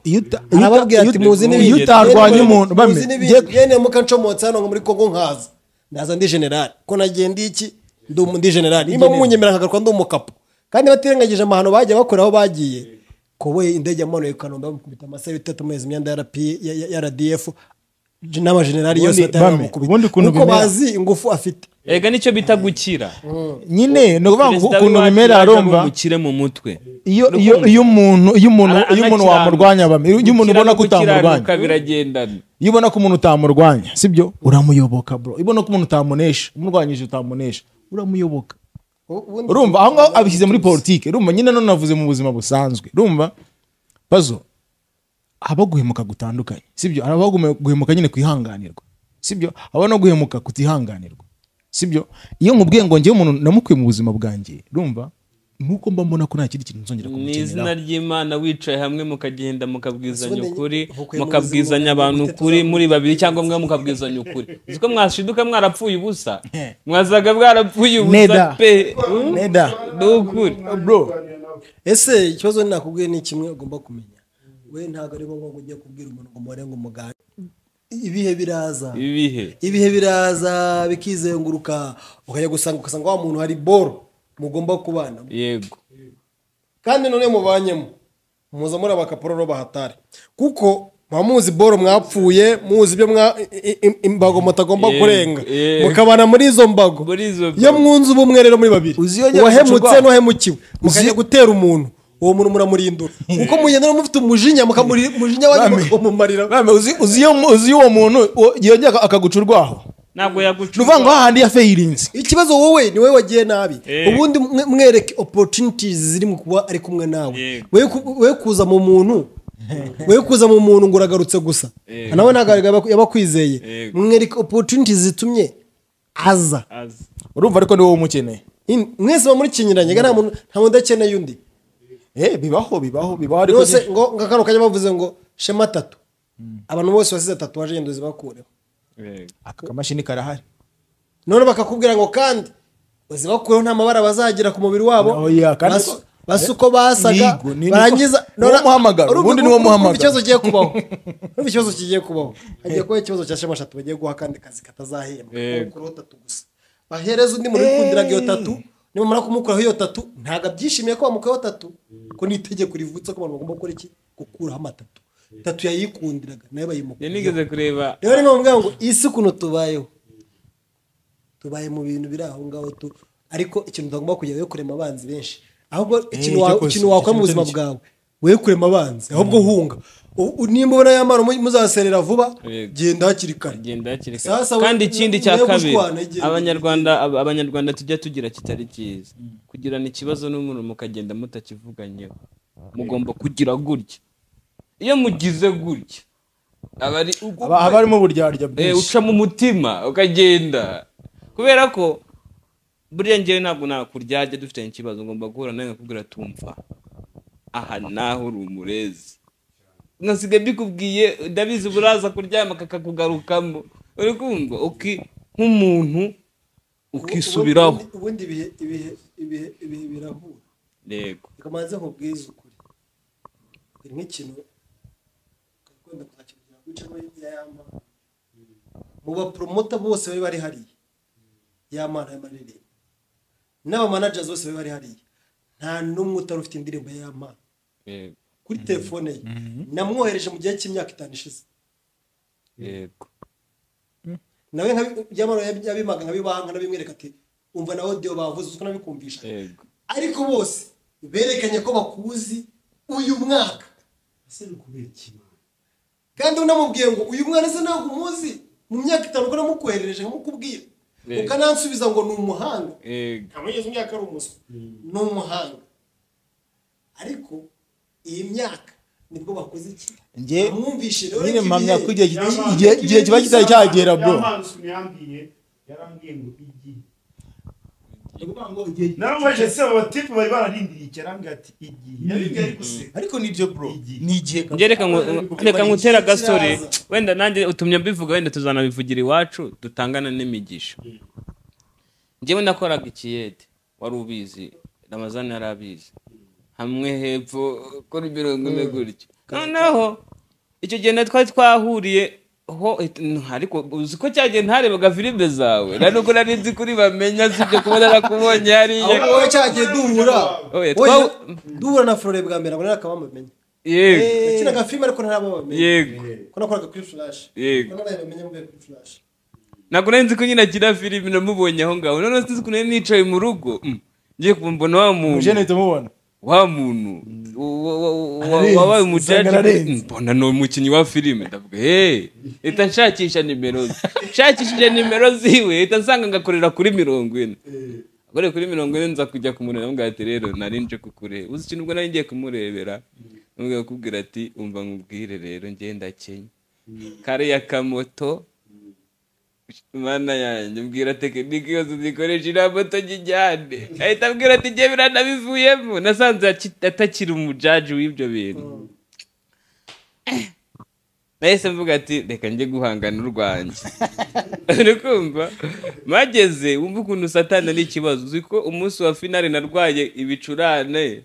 arababwira ati muzi n'ibindi iyo utarwanya umuntu yene mukancomotse hano muri Kongo nkaza ndaza ndi general ko nagenda iki ndi general nimba munyemera nkagaruka ndi umukapo kandi batirengagije amahano bagiye bakora aho bagiye ko we indege yamanuye Kanombe bamukubita amasaha 3 amezi imyenda ya RP ya RDF n'abajenerali yose bataramukubita kuko bazi ingufu afite. Ega nicyo bita gukira nyine no kuvuga ngo ukuntu bimera arumva mukire mu mutwe iyo iyo umuntu wamurwanya bame iyo umuntu ubona ko utamurwanya biragendana iyo ubona ko umuntu utamurwanya sibyo uramuyoboka bro ibona ko umuntu utamunesha umurwanyije utamunesha uramuyoboka urumva aho ngaho abishyize muri politike urumva nyine none navuze mu buzima busanzwe urumva bazo aba guhemuka gutandukanye sibyo araba guhemuka nyine kwihanganirwa sibyo aba no guhemuka kutihanganirwa sibyo iyo nkubwiye ngo ngiye umuntu namukuye mu buzima bwanjye urumva nuko mba mbona ko nta kindi kintu nzongera kumukenera. Ni izina ry'Imana wicaye hamwe mukagenda mukabwizanya ukuri mukabwizanya abantu ukuri muri babiri cyangwa mwe mukabwizanya ukuri uziko mwashiduka mwarapfuye ubusa mwazaga bwarapfuye ubusa pe neda nukuri bro Ese ikibazo nakubwiye ni kimwe ugomba kumenya. We ntabwo ari ngombwa ngo ujye kubwira umuntu ngo muhore ngo mugane. Ibihe biraza. Ibihe biraza bikizenguruka ukajya gusanga ugasanga wa muntu hari boro mugomba kubana. Yego. Kandi none mubanyemo muza muri abakapororo bahatari. Kuko muzi boro mwapfuye muzi ibyo mwa imbago mutagomba kurenga mukabana muri izo mbago. Iyo mwunze ubumwe rero muri babiri uwahemutse n'uwahemukiwe mukajya gutera umuntu uwo muntu muramurindura kuko mugenda mufite umujinya mukamuri umujinya wanyu mukamumarira. Uzi uwo muntu yongera akaguca urwaho ntabwo yaguca nuvuga ngo hahandi ya fayirinzi. Ikibazo wowe ni wowe wagiye nabi. Ubundi mwereke opportunities ziri mu kuba ari kumwe nawe. We kuza mu muntu we kuza mu muntu ngo uragarutse gusa nawe ntabwo yabakwizeye. Mwereke opportunities zitumye aza. Urumva ariko ni wowe umukeneye. Mwese muri kinyuranye nta muntu nta muntu udakeneye undi. Bibaho ariko rwose ngo ngakano kanya bavuze ngo shema tatu abantu bose basize tatu waje yendo zibakureho. Aka kamashini karahari. None bakakubwira ngo kandi bazibakureho nta mabara bazagira ku mubiri wabo. Basuko basaga barangiza none muhamagara ubundi niwo muhamagara. Ikibazo kigiye kubaho. Urumva ikibazo kigiye kubaho. Hagiye kuba ikibazo cya shema tatu bagiye guha kandi kazi katazahembwa kuri tatu gusa. Bahereza undi muntu wikundiraga iyo tatu nimamara kumukuraho iyo tatu ntago abyishimiye ko bamukuraho tatu ko ni itegeko rivutse ko abantu bagomba gukora iki gukuraho amatatu. Tatu yayikundiraga nayo bayimukura. Nigeze kureba rero ni ngombwa ngo isi kuno tubayeho tubaye mu bintu biri aho ngaho tu ariko ikintu utagomba kujya yo kurema abanzi benshi ahubwo ikintu wakora mu buzima bwawe we kurema abanzi ahubwo hunga. Nimba ubona yamara muzaserera vuba genda hakiri kare. Kandi ikindi cya kabiri abanyarwanda tujya tugira kitari cyiza kugirana ikibazo n'umuntu mukagenda mutakivuganyeho mugomba kugira gutya. Iyo mugize gutya abarimo buryarya bwinshi uca mu mutima ukagenda kubera ko buriya ngewe ntabwo nakuryarya dufitanye ikibazo ngomba guhura nawe nkakubwira tumva aha naho uri umurezi nkasiga mbikubwiye ndabizi buraza kuryama kakakugarukamo uri kumva nk'umuntu ukisubiraho. Ubundi ibihe birahura. Yego. Reka nkubwize ukuri nk'ikintu wenda kuzakigira gucamo ya yama mu bapromota bose bari bari hariya Yamana y'amarere n'aba managers bose bari bari hariya nta n'umwe utari ufite indirimbo ya Yamana kuri telefone ye. Namwohereje mu gihe cy'imyaka 5 ishize. Yego. Nawe Yamana yabimaga nkabibanga nabimwereka ati umva na audio bavuze uko nabikumvisha. Yego. Ariko bose berekanye ko bakuzi uyu mwaka. Ese kubera iki? Kandi unamubwiye ngo uyu mwana se ntabwo umuzi mu myaka 5 ko namukoherereje nkamukubwira ukanansubiza ngo ni umuhanga. Ntabwo imyaka ari umuswa ni umuhanga ariko iyi myaka nibwo bakoze iki mwumvishe rero nyine mpamya ko igihe kiba kitari cyagera bro. Yarambwiye ngo igihe naramubaje se abatifu bari bararindiriye iki yarambwiye ati igihe yabibwiye ari guseka ariko nibyo bro ni igihe. Reka ngutera gasore wenda nanjye utumye mbivuga wenda tuzanabivugira iwacu dutangana n'imigisha. Njyewe nakoraga ikiyede wari ubizi Ramazani yarabizi hamwe hepfo kuri 40 gutyo. Noneho icyo gihe twari twahuriye ho ariko uzi ko cyagiye ntarebaga filime zawe nari uko nari nzi kuri bamenya sibyo kubona nakubonye hariya wowe cyagiye duhura duhura na Flore bwa mbere abona akabamenya. Yego. Nakinaga filime ariko ntarabamenya. Yego. Ko nakoraga kuri flash. Yego. Ko nabamenya mvuye kuri flash. Ntabwo nari nzi ko nyine akina filime namubonye aho ngaho none sinzi ko nari nicaye mu rugo ngiye kumbona wa muntu Jeanette mubona wa muntu wabaye umujaji mbona ni umukinnyi wa filime ndavuga hey reka nshakisha nimero ze nshakishije nimero ziwe reka nsanga ngakorera kuri 40 agore kuri 40 nza kujya kumureba mbwa ati rero nari nje kukureba uzi ikintu ubwo nari ngiye kumurebera mbwa kubwira ati umva nkubwire rero ngenda Kenya kare ya kamoto mana yanjye mbwira tekiniki yose zikoresha iriya moto njyane ahita ambwira ati njye biranabivuyemo nasanze atakiri umujaji w'ibyo bintu. Nahise mvuga ati reka njye guhangana urwanjye. Uri kumva mageze wumva ukuntu satani ari ikibazo. Uzi ko umunsi wa finale narwaye ibicurane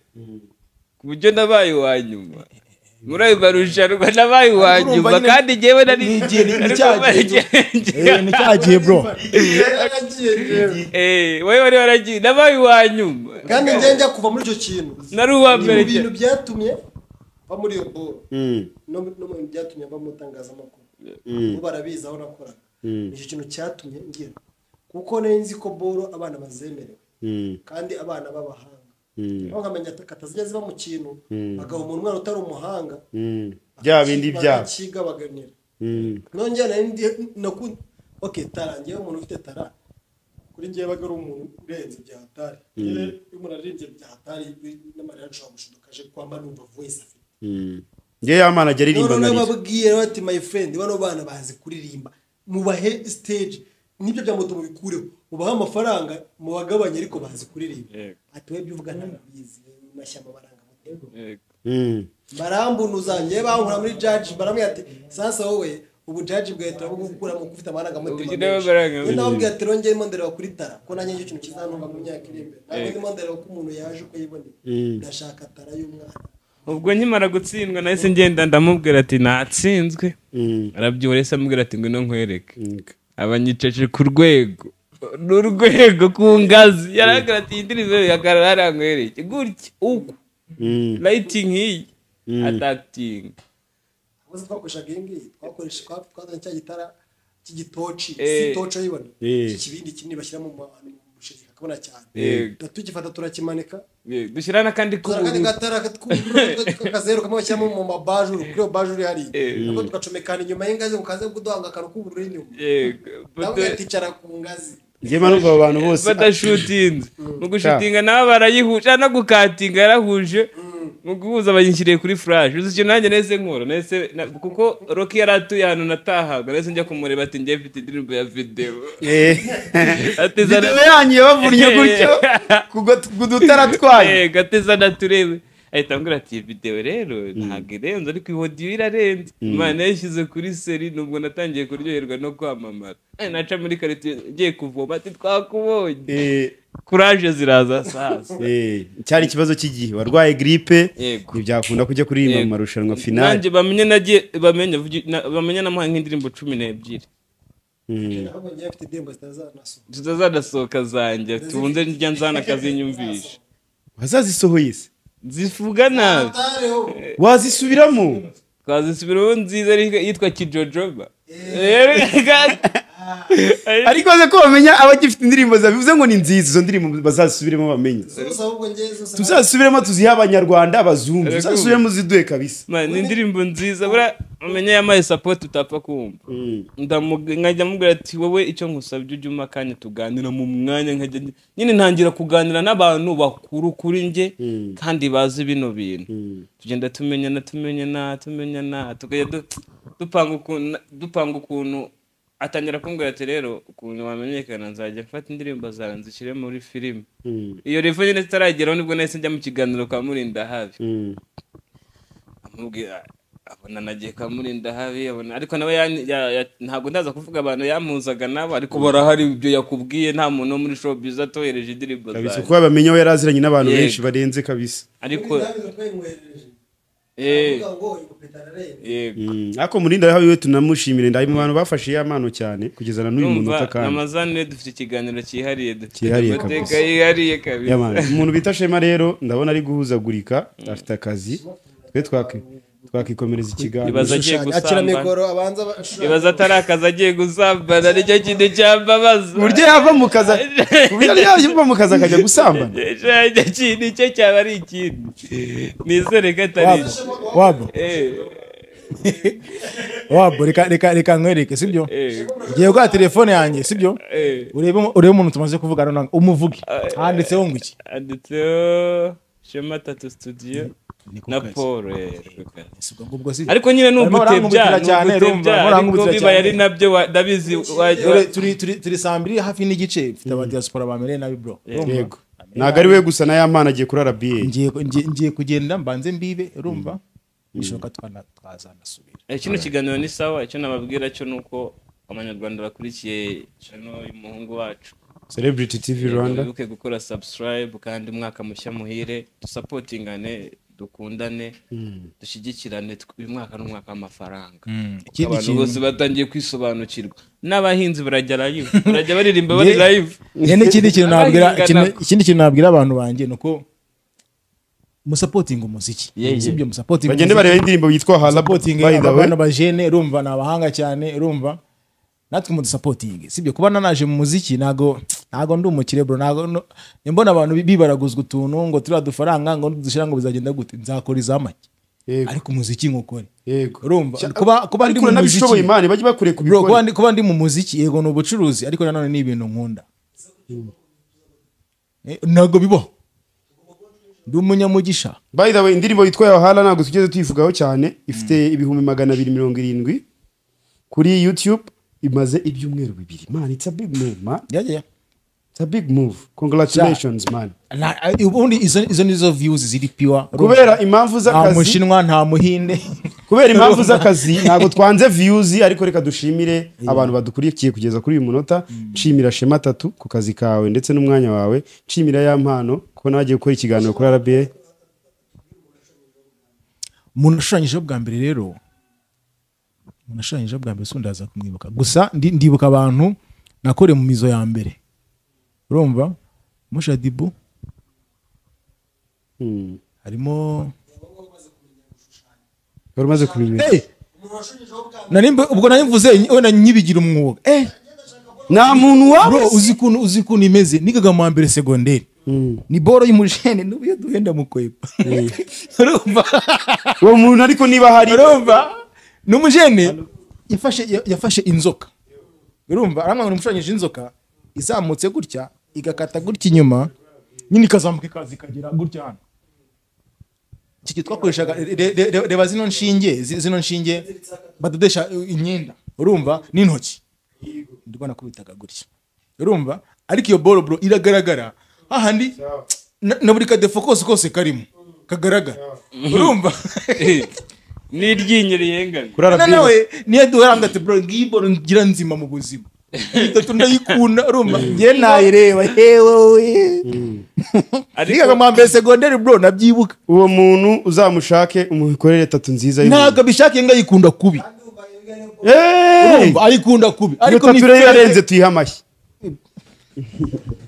ku buryo nabaye uwa nyuma muri ayo marushanwa, nabaye uwa nyuma kandi njyewe nari Ni cyagihe bro. Wowe wari waragiye, nabaye uwa nyuma kandi njye njya kuva muri icyo kintu nari uwa mbere. Ni ibintu byatumye va muri iyo boro no mu bintu byatumye va mu itangazamakuru, bo barabizi aho nakoraga. Nicyo kintu cyatumye ngira, kuko nari nzi ko boro abana bazemerewe kandi abana b'abahanga. Aho nkamenya katazijya ziba mu kintu bagaha umuntu umwana utari umuhanga bya bindi byabo bakiga baganira. Nongera nari ndi okay tara, ngewe umuntu ufite tara kuri ngewe baga ari umuntu urenze bya hatari. Iyo umuntu aririmbye bya hatari n'amarira nshobora gushiduka aje kwamba numva voice afite. Ngewe yamana ajya aririmba nkarira. Bababwiye bati my friend bano bana bazi kuririmba, mubahe stage nibyo bya moto mubikureho, mubahe amafaranga mubagabanye ariko bazi kuririmba. Ati we byuvuga ntabizi mashyamba baranga mutego. Barambunuza ngewe bankura muri judge baramwe ati sasa wowe ubu judge bwahita bugukura mu kufite amarangamutima. Nababwiye ati rongeye ndimo ndereba kuri tara ko nanjye icyo kintu kizantunga mu myaka iri imbere. Ntabwo ndimo ndereba ko umuntu yaje uko yiboneye, ndashaka tara y'umwana. Ubwo nkimara gutsindwa nahise ngenda ndamubwira ati natsinzwe. Arabyihoreye se amubwira ati ngwino nkwereke. Abanyicaje ku rwego n'urwego ku ngazi yaragira ati iyi ndirimbo yagarara nkwereke gutya uku lighting iyi atacting. Abaze twakoreshaga iyi ngiyi twakoresha twazanye cya gitara cy'igitoci si toci ayibona ikibindi kinini bashyira mu busheri akabona cyane, tugifata turakimanika dushyira n'akandi gatara kazeru kamwe bashyiramo mu mabajuru kuri iyo bajuru hari nako tugacomekana inyuma y'ingazi ngo kaze kuduhanga akantu k'ubururu inyuma. Nabwo aticara ku ngazi. Njye manumva abantu bose badashutinze mu gushutinga nabo barayihuje no gukatinga yarahuje mu guhuza bayinshyiriye kuri flash. Uzi icyo nanjye nahise nkora nahise kuko Rocky yari atuye ahantu natahaga nahise njya kumureba ati njye mfite indirimbo ya video. Ati video yanyu yabavunnye gutyo kudutara twaye. Gateza turebe ahita ambwira ati video rero ntabwo irenze ariko audio irarenze. Imana yashyize kuri seri nubwo natangiye kuryoherwa no kwamamara. Naca muri quartier ngiye kuvoma ati twakubonye. Courage ziraza sasa. Cyari ikibazo cy'igihe warwaye grippe ntibyakunda kujya kuririmba mu marushanwa finale. Nanjye bamenye nagiye bamenye namuhaye nk'indirimbo 12. Ahubwo ngiye mfite indirimbo zitazanasohoka zanjye tubunze njya nzana kazinyumvisha. Wazazisohoye se? Zivuga nabi. Wazisubiramo? Twazisubiramo nziza yitwa Kijojoba. Ariko ze ko bamenya abagifite indirimbo zabivuze ngo ni nziza izo ndirimbo bazasubiremo bamenye. Tuzasubiremo tuziha abanyarwanda abazungu tuzasubiremo ziduhe kabisa. Man, ni indirimbo nziza bura umenye yamaye support utapfa kumva. Nkajya mubwira ati wowe icyo nkusabye ujye umpa akanya tuganira mu mwanya nkajya nyine ntangira kuganira n'abantu bakuru kuri nge kandi bazi bino bintu. Tugenda tumenyana tukajya dupanga ukuntu atangira kumbwira ati rero ukuntu wamenyekana nzajya mfata indirimbo zawe nzishyire muri filime. Iyo revo nyine zitarageraho nibwo nahise njya mu kiganiro kwa Murindahabi. Amubwira abona nagiye kwa Murindahabi abona ariko nawe ntabwo ndaza kuvuga abantu yampuzaga nabo ariko barahari ibyo yakubwiye nta muntu wo muri showbiz atohereje indirimbo zawe. Kabisa kuko bamenya we yaraziranye n'abantu benshi barenze kabisa. Ariko Ako Murindahabi we tunamushimire ndayi mu bantu bafashe ya mano cyane kugeza na n'uyu munota kandi. Ramazani dufite ikiganiro cyihariye dufite amateka yihariye kabisa. Umuntu bita Shema rero ndabona ari guhuzagurika afite akazi twe twakikomereza ikiganiro. Ibaza agiye gusamba. Ibaza atarakaza agiye gusambana nicyo kintu cyambabaza. Uburyo yava mu kazi uburyo yava mu kazi akajya gusambana. Icyo kintu cyo cyaba ari ikindi. Nizere ko atari. Wabo. Wabo reka nkwereke sibyo? Ngiye gwa telefone yanjye sibyo? Urebe umuntu tumaze kuvugana umuvuge. Handitseho ngo iki? Handitseho Shema Tattoo Studio. Na Paul ariko nyine n'ugutebya cyane ariko biba yari nabyo ndabizi turi saa mbiri hafi n'igice mfite aba diaspora bamereye nabi bro. Yego ntago ari we gusa na yamana agiye kuri RBA ngiye kugenda mbanze mbibe urumva Bishoboka twazanasubira. Kino kiganiro ni sawa. Icyo nababwira cyo nuko abanyarwanda bakurikiye channel y'umuhungu wacu Celebrity TV Rwanda, bibuke gukora subscribe, kandi umwaka mushya muhire, dusapotingane, dukundane, dushyigikirane. Uyu mwaka ni umwaka w'amafaranga. Ikindi Abantu kintu bose batangiye kwisobanukirwa, n'abahinzi barajya live, barajya baririmba bari live. N'ikindi kintu nabwira, Abahinga ikindi kintu nabwira abantu banjye ni uko musapotinga umuziki, sibyo? Musapotinga bagende bareba indirimbo yitwa Hala. Supporting By the way, abana bajene, urumva ni abahanga cyane, urumva natwe mudusapotinge, sibyo? Kuba nanaje mu muziki, ntago ndi umukire bro, ntago mbona abantu bibaraguzwa utuntu ngo turiya dufaranga ngo dushira ngo bizagenda gute, nzakora izamake, ariko umuziki nkukore. Urumva kuba ndi Ariko mu uranabishoboye muziki man, bajye bakure bro, kubikora. kuba ndi mu muziki, yego ni ubucuruzi, ariko nanone ni ibintu nkunda. Ntago bibaho, ndi umunyamugisha. By the way, indirimbo yitwa Hala ntabwo tugeze tuyivugaho cyane, ifite 270,000 kuri YouTube, imaze ibyumweru 2. Man, it's a big move, man. Yeah. It's a big move, congratulations man. Ubundi izo nizo views ziri pure. Kubera impamvu Nta z'akazi, mushinwa, nta muhinde. kubera impamvu z'akazi ntabwo twanze views, ariko reka dushimire abantu badukurikiye kugeza kuri uyu munota. Nshimira Shema Tatu ku kazi kawe ndetse n'umwanya wawe, nshimira ya mpano ko nawe agiye gukora ikiganiro kuri RBA. Umuntu ashushanyijeho bwa mbere rero, umuntu ashushanyijeho bwa mbere sindaza kumwibuka, gusa ndibuka abantu nakoreye mu mizo ya mbere, urumva Mushadibu, harimo Wari umaze kubimenya. Hey! Ubwo nari mvuze wenda nyibigira umwuga, Nta muntu waba bro, uzi ukuntu imeze? Nigaga mu wa mbere segonderi, ni boro y'umujene, n'ubu iyo duhenda mukwepa, urumva? Uwo muntu ariko niba hari Urumva ni umujene yafashe inzoka, urumva aramwanga, umushushanyije inzoka izamutse gutya, igakata gutya inyuma nyine, ikazamuka ikaza ikagera gutya hano. Iki gihe twakoreshaga reba zino nshinge, zino nshinge badodesha imyenda, urumva n'intoki ndiko nakubitaga gutya, urumva? Ariko iyo boro bro iragaragara hahandi na buri kadefo kose kose karimo kagaragara, urumva? N'iryinyo rihengamye. Kuri Na RBA nawe niyo duhora ati bro, ngiyi boro ngira nzima mu buzima itatu ndayikunda, urumva njye nayireba yewe. Nigaga mu wa mbere segonderi bro, nabyibuka. Uwo muntu uzamushake umukorere tattoo nziza y'umuntu. Ntabwo abishaka, ngo ayikunda kubi. Hey! Urumva ayikunda kubi, Iyo ariko ni tattoo rero irarenze, tuyihe amashyi.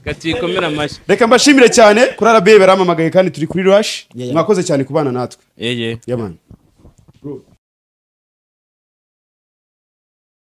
Reka tuyikomere amashyi. Reka mbashimire cyane. Kuri RBA barampamagaye kandi turi kuri rush. Yeah. Mwakoze cyane kubana natwe. Yeye. Yeah man.